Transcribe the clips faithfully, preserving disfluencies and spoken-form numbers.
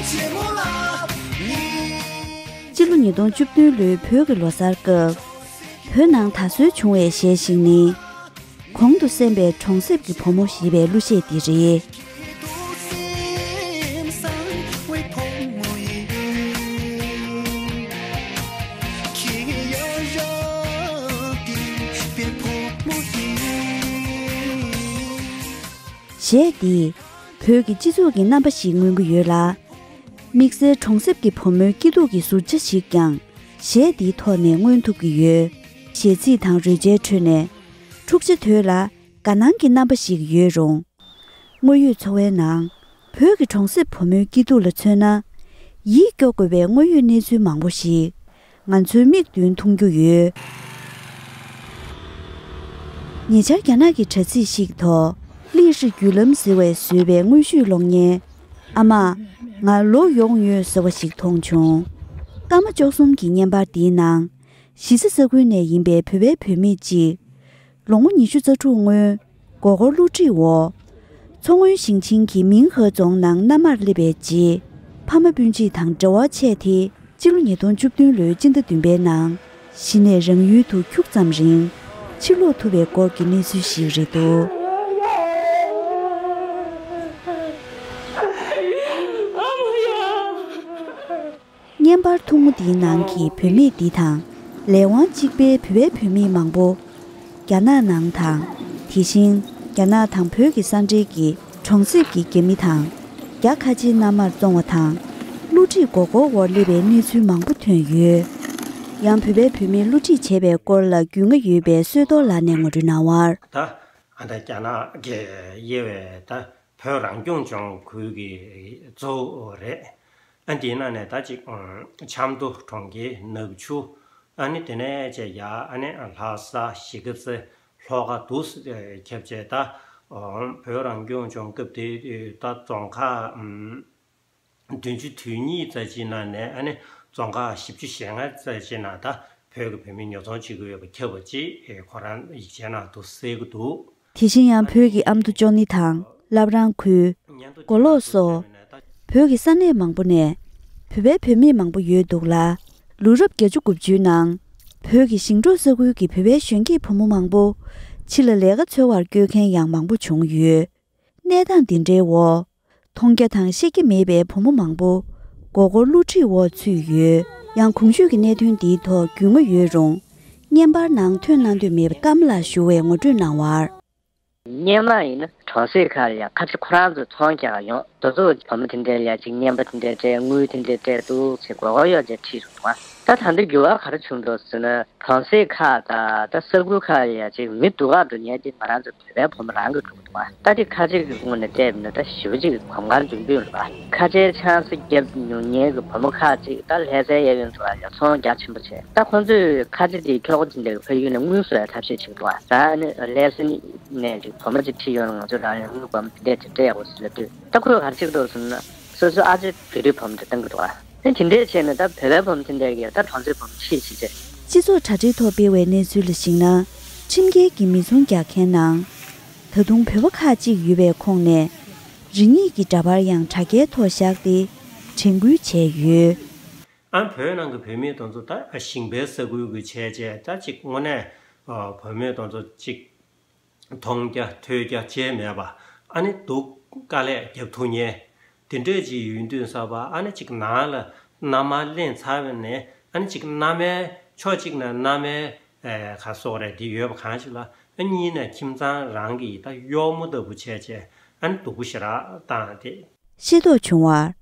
སྤྱི་ལོ་ཉིས་སྟོང་བཅུ་བདུན་ལོའི་བོད་ཀྱི་ལོ་གསར་སྐབས། བོད་ནང་ད་གཟོད་བྱུང་བའི་གཞས་ཤིག་ནི། གོང་དུ་གསན་པའི་གྲོང་གསེབ་ཀྱི་བུ་མོ་ཞེས་པའི་གླུ་གཞས་འདི་རེད། གཞས་འདིས་བོད་ཀྱི་སྤྱི་ཚོགས་ཀྱི་རྣམ་པ་ཞིག་མངོན་གྱི་ཡོད་ལ། དམིགས་བསལ་གྲོང་གསེབ་ཀྱི་བུ་མོའི་སྐྱིད་སྡུག་གི་ཟུར་ཆ་ཞིག་ཀྱང་གཞས་འདིའི་ཐོག་ནས་མངོན་ཐུབ་ཀྱི་ཡོད། གཞས་ཚིག་དང་རོལ་ཆའི་ཁྲོད་ནས་འཁྲུག་ཆ་དོད་ལ་དགའ་སྣང་གི་རྣམ་པ་ཞིག་ཡོད་རུང་། དངོས་ཡོད་འཚོ་བའི་ནང་བོད་ཀྱི་གྲོང་གསེབ་བུ་མོའི་སྐྱིད་སྡུག་ལ་མཚོན་ན། ཡིད་སྐྱོ་དགོས་པའི་དངོས་ཡོད་གནས་ཚུལ་མང་པོ་ཞིག་ང་ཚོའི་མིག་མདུན་མཐོང་རྒྱུ་ཡོད། ཉེ་ཆར་རྒྱ་ནག་གི་དྲ་ཚིགས་ཤིག་ཐོག་ལི་ཧྲི་བརྒྱུད་ལམ་ཟེར་བས་བཟོས་པའི་དངོས་བཤུས་གློག་བརྙན། ཨ་མ། ང་ལོ་ཡོང་ཡོད་ཟེར་བ་ཞིག་མཐོང་བྱུང་། སྐར་མ་བཅུ་གསུམ་གྱི་བརྙན་པར་འདིའི་ནང་། གཞིས་རྩེ་ས་ཁུལ་ནས་ཡིན་པའི་བོད་པའི་བུད་མེད་ཅིག་ལོ་ངོ་ཉི་ཤུ་རྩ་དྲུག་སྔོན། མགོ་སྐོར་བསླུ་བྲིད་འོག་མཚོ་སྔོན་ཞིང་ཆེན་གྱི་མིང་ཧེ་རྫོང་ནང་མནའ་མར་སླེབས་པའི་རྗེས། ཕ་མ་སྤུན་མཆེད་དང་འབྲེལ་བ་ཆད་དེ། སྤྱི་ལོ་ཉིས་སྟོང་བཅུ་བདུན་ལོའི་སྤྱི་ཟླ་བདུན་པའི་ནང་། གཞི་ནས་རང་ཡུལ་དུ་ཁྱུག་ཙམ་རིང་ཕྱིར་ལོག་ཐུབ་པའི་སྐོར་གྱི་གནས་ཚུལ་ཞིག་རེད་འདུག་བརྙན་པར་ཐུང་ངུ་འདིའི་ནང་གི་བུད་མེད་འདི་དང་། ལས་དབང་གཅིག་པའི་བོད་པའི་བུད་མེད་མང་པོ། རྒྱ་ནག་ནང་དང་། དེ་བཞིན་རྒྱ་ནག་དང་བོད་ཀྱི་ས་འབྲེལ་གྱི་གྲོང་གསེབ་ཀྱི་རྒྱ་མི་དང་། རྒྱ་ཁ་ཆེའི་མནའ་མར་བཙོང་བ་དང་། བསླུ་བྲིད་མགོ་སྐོར་འོག་སླེབས་པའི་གནས་ཚུལ་མང་པོ་ཐོན་ཡོད། ཡང་བོད་པའི་བུད་མེད་བསླུ་བྲིད་བྱས་པའི་སྐོར་ལ་རྒྱུས་མངའ་ཡོད་པའི་བསོད་རྡོར་ལགས་ནས་ངོ་སྤྲོད་གནང་བར། ད་ཨ་ད་རྒྱ་ནག་གི་དབྱེ་བའི་ད་བོད་རང་སྐྱོང་ལྗོངས་ཁུལ་གྱི་གཙོ་བོ་རེད། ཨ་འདིའི་ནང་ནས་ད་ཅིག་ཆབ་མདོ་གྲོང་ཁྱེར་ནག་ཆུ། ཨ་ནི་དེ་ནས་བྱས་ཡ་ཨ་ནི་ལྷ་ས་གཞིས་ཀ་རྩེ་ལྷོ་ཁ་འདུག་སེ་ཁྱབ་བྱས་ད་བོད་རང་སྐྱོང་ལྗོངས་སྐབས་དེ་ད་རྫོང་ཁག་བདུན་ཅུ་དོན་གཉིས་ཙམ་ཅིག་ནང་ནས་ཨ་ནི་རྫོང་ཁག་བཞི་བཅུ་ཞེ་ལྔ་ཙམ་ཅིག་ནང་ད་བོད་ཀྱི་བུད་མེད་ཉོ་ཚོང་བྱེད་ཀྱི་ཡོད་པ་ཁྱབ་པ་ཅིག་ཁོ་རང་ཡིག་ཆའི་ནང་དུ་གསལ་གྱི་འདུག་དེ་བཞིན་ཡང་བོད་ཀྱི་ཨ་མདོ་ཅོ་ནེ་དང་བླ་བྲང་ཁུལ། མགོ་ལོག་སོགས་བོད་ཀྱི་ས་གནས་མང་པོ་ནས་བོད་པའི་བུད་མེད་མང་པོ་ཡོད་འདུག་ལ། ལོ་རབས་བརྒྱད་ཅུ་དགུ་བཅུའི་ནང་བོད་ཀྱི་ཞིང་འབྲོག་ས་ཁུལ་གྱི་བོད་པའི་གཞོན་སྐྱེས་བུ་མོ་མང་པོ་ཕྱི་ལ་ལས་ཀ་འཚོལ་བར་བསྐྱོད་མཁན་ཡང་མང་པོ་བྱུང་ཡོད། གནས་སྟངས་འདི་འདྲའི་འོག་མཐོང་རྒྱ་དང་ཤེས་རྒྱ་མེད་པའི་བུ་མོ་མང་པོ་མགོ་སྐོར་བསླུ་བྲིད་འོག་ཚུད་ཡོད། ཡང་གོང་ཞུས་ཀྱི་གནད་དོན་འདིའི་ཐོག་རྒྱུས་མངའ་ཡོད་རུང་། བརྙན་པར་ནང་ཐོན་གནང་འདོད་མེད་པ་ཀརྨ་ལགས་ཞུ་བས་ངོ་སྤྲོད་གནང་བར། སྔོན་མ་ཡིན་ན་གྲོང་གསེབ་ཁག་ལ་ཡང་ཁ་ཆེ་ཁོ་རང་ཚོ་ཚོང་རྒྱག་ཡོང་། དེ་ཚོ་བུ་མོ་དེ་འདྲའི་ལ་ཡ་ཅིག་བརྙན་པར་དེ་འདྲའི་སྤྲད། དངུལ་དེ་འདྲའི་སྤྲད་འདུག་ཟེར་མགོ་སྐོར་གཡོག་བྱས་ཁྲིད་རུ་འདུག་ད་ད་འདི་འགྱུར་བ་ག་རེ་བྱུང་འགྲོ་ཟེར་ན། གྲོང་གསེབ་ཁག་དང་ད་ས་ཁུལ་ཁག་ལ་ཡ་ཅིག་མི་སྡུག་ག་འགྲོ་མཁན་དེ་ང་རང་ཚོ་བོད་པའི་བུ་མོ་རང་གིས་འགྲོ་གི་འདུག་ད་དེ་ཁ་ཆེ་གི་ངོས་ནས་བལྟས་པ་ན་ད་ཞེ་པོ་ཅིག་གོམ་ཁ་འཇོན་པོ་ཡོད་རེད་པ། ཁ་ཆེའི་ཆང་ས་བརྒྱབ་ཉོ་མཁན་གྱི་བུ་མོ་ཁག་ཅིག་ད་ལྷ་སའི་གཡས་གཡོན་ཚོ་ལ་ཡ་ཚོང་རྒྱ་ཆེན་པོ་བྱས། ད་ཁོང་ཚོས་ཁ་ཆེ་དེའི་ཁྱོ་ག་དེ་འདྲ་གི་ཕ་ཡུལ་ནས་དངུལ་བཟོ་ཡ་ཐབས་ཤེས་བྱེད་ཀྱི་འདུག་ད་ནི་ལྷ་ས་ནས་ཅིག་བུ་མོ་ཅིག་ཁྲིད་ཡོང་ན་ང་ཚོ་རང་ཡང་དངུལ་སྒོར་མོ་དེ་འདྲས་ཅིག་སྤྲད་ཡག་པོ་ཟེར་ལབ་དུས། ད་ཁོས་ག་རེ་བྱེད་ཀྱི་འདུག་ཟེར་ན། སོ་སོའི་ཨ་ཅེ་བོད་རིགས་བུ་མོ་དེ་བཏང་གི་འདུག་ཨ། ཨེ་དེ་འདྲས་བྱས་ནས་ད་བོད་པའི་བུ་མོ་དེ་འདྲས་ཀྱིས་ད་གྲོང་གསེབ་བུ་མོ་ཁྲིད་བྱེད་བྱས། སྤྱི་ཚོགས་དྲ་སྦྲེལ་ཐོག་སྤེལ་བའི་གནས་ཚུལ་ལ་གཞིགས་ན། ཁྲིམས་འགལ་གྱི་མི་ཚོང་རྒྱག་མཁན་ནང་། ད་དུང་བོད་པ་ཁག་ཅིག་ཡོད་པའི་ཁོངས་ནས། རེ་གཉིས་ཀྱི་འདྲ་པར་ཡང་དྲ་རྒྱའི་ཐོག་བཞག་སྟེ། དྲན་སྐུལ་བྱས་ཡོད། ཨ་བོད་ནང་གི་བུད་མེད་དེ་ཚོ་ད་ཞིང་པའི་ས་ཁུལ་གྱི་བྱས་བྱས་ད་ཅིག་དངོས་གནས་བུད་མེད་དེ་ཚོ་ཅིག་མཐོང་རྒྱ་ཐོས་རྒྱ་བཅས་མེད་པ། ཨ་ནི་སྡུག་དཀའ་ལས་རྒྱབ་ཐུབ་མཁན་དེ་འདྲས་ཅིག་ཡོད་དུས་ཙམ་པ། ཨ་ནི་ཅིག་ནང་ལ་མནའ་མ་ལེན་ཚར་བ་ནས། ཨ་ནི་ཅིག་མནའ་མའི་ཕྱོགས་གཅིག་ནས་མནའ་མའི་ཨེ་ག་སོགས་རེད་དེ་ཡོད་པ་གང་ཞིག་ལ། ཨ་གཉིས་ནས་ཁྱིམ་ཚང་རང་གི་ད་གཡོག་མོ་ལྟ་བུ་བྱས་བྱས་ཨ་ནི་སྡུག་པོ་ཞེ་དྲག་བཏང་སྟེ། ཤེས་རྟོགས་བྱུང་བར།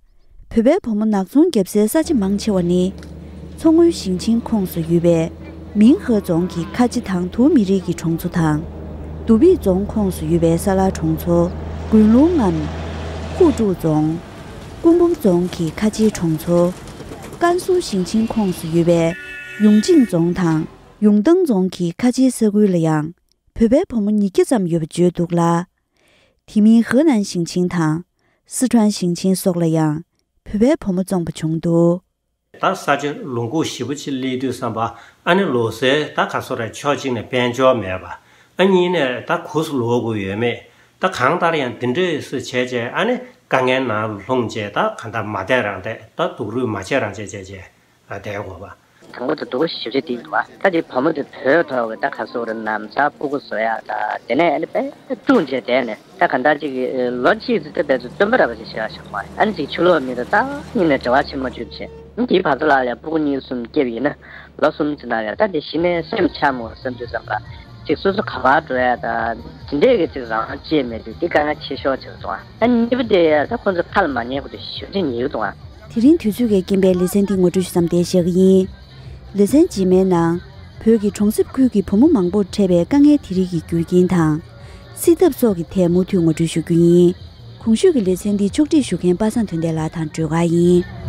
བོད་པའི་བུ་མོ་ནག་ཚོང་བརྒྱབ་སའི་ས་ཆ་མང་ཆེ་བ་ནི། མཚོ་སྔོན་ཞིང་ཆེན་ཁོངས་སུ་ཡོད་པའི་མིང་ཧེ་རྫོང་གི་ཁ་ཆེ་དང་དུ་མི་རིགས་ཀྱི་གྲོང་ཚོ་དང་། དུ་བི་རྫོང་ཁོངས་སུ་ཡོད་པའི་ས་ལར་གྲོང་ཚོ། དགུན་ལུང་ངམ། ཧུའུ་ཀྲུའུ་རྫོང་། སྐུ་འབུམ་རྫོང་གི་ཁ་ཆེའི་གྲོང་ཚོ། ཀན་སུའུ་ཞིང་ཆེན་ཁོངས་སུ་ཡོད་པའི་ཡུང་ཅིང་རྫོང་དང་ཡུང་ཏང་རྫོང་གི་ཁ་ཆེའི་ས་ཁུལ་ལ་ཡང་བོད་པའི་བུ་མོ་ཉིས་བརྒྱ་ཙམ་ཡོད་པ་བརྗོད་འདུག་ལ། དེ་མིན་ཧེ་ནན་ཞིང་ཆེན་དང་སི་ཁྲོན་ཞིང་ཆེན་སོགས་ལ་ཡང་བོད་པའི་བུ་མོ་བཙོང་པ་བྱུང་འདུག་ད་ས་ཆ་ལུང་ཁུག་ཞེ་པོ་ཅིག་སླེབས་དུས་ཙམ་པ། ཨ་ནི་ལོ་སའི་ད་ག་སོ་རེ་ཕྱོགས་གཅིག་ནས་དཔལ་འབྱོར་མེད་པ། ཨ་གཉིས་ནས་ད་གུ་སུ་ལོག་དགོས་ཡོད་མེད། ད་གང་ལྟར་ཡང་འདི་འདྲས་སུ་བྱས་བྱས། ཨ་ནི་ དཀའ་ངལ་ནང་ལྷུང་བྱས། ད་གང་ལྟར་མ་བསྡད་རང་བསྡད། ད་སྡུག་རུས་མ་བྱས་རང་བྱས་བྱས་བྱས་བསྡད་དགོས་པ། དང་པོ་དེ་སྡུག་པོ་ཞེ་པོ་ཅིག་འདུག་ཨ། ད་དེ་བུ་མོ་དེ་བོད་ཐོག་གི་ད་ག་སོ་རེད། ན་ཚ་སྤུ་གུ་བཟོ་ཡག་ད་དེ་ནས་ཨ་ནི་དཔེ་སྐྲུན་བྱས་བསྡད་ནས། ད་ག་འདྲ་ཅིག་ལོ་གཅིག་ཙམ་དེ་བས་ཚོ་སྟོན་པ་ར་བ་ཞིག་བྱས་བཞག་པ། ཨ་ནི་ཅིག་ཕྱི་ལོགས་མི་དང་ད་གཉིས་ནས་འབྲེལ་བ་ཆེན་མོ་བཅུག་བྱས། དེའི་བར་དུ་ལ་ཡང་སྤུ་གུ་གཉིས་གསུམ་སྐྱེས་པ་ཡིན་ན། ལོ་གསུམ་ཙམ་ནང་ཡང་ད་དེ་གཞི་ནས་སེམས་ཆགས་མོ་བསམ་དུས་ཙམ་པ། ཅིག་སོ་སོ་ག་པར་འགྲོ་ཡ་ད་དེ་འདྲས་ཀྱི་ཅིག་རང་དབང་ཅིག་མེད་དུས་དེ་དཀའ་ངལ་ཆེ་ཤོས་ཅིག་རེད་འདུག་ཨ། ཨ་གཉིས་པ་དེ་ཡ་ད་ཁོང་ཚོ་ཁ་ལ་མ་ཉན་དགོས་དུས་ཞེ་པོ་ཅིག་ཉན་གྱི་འདུག་ཨ། དེ་རིང་དུས་ཚོད་ཀྱིས་རྐྱེན་པས་ལེ་ཚན་འདི་ངོ་སྤྲོད་ཞུ་མཚམས་འདིར་བཞག་གི་ཡིན། ལེ་ཚན་རྗེས་མའི་ནང་། བོད་ཀྱི་གྲོང་གསེབ་ཁུལ་གྱི་བུ་མོ་མང་པོར་འཕྲད་པའི་དཀའ་ངལ་དེ་རིགས་ཀྱི་རྒྱུ་རྐྱེན་དང་། སེལ་ཐབས་སོགས་ཀྱི་ཐད་མུ་མཐུད་ངོ་སྤྲོད་ཞུ་རྒྱུ་ཡིན། གོང་ཞུས་ཀྱི་ལེ་ཚན་འདི་ཕྱོགས་སྒྲིག་ཞུ་མཁན་པ་སངས་དོན་ལྡན་ལགས་དང་སྒྲོལ་དཀར་ཡིན།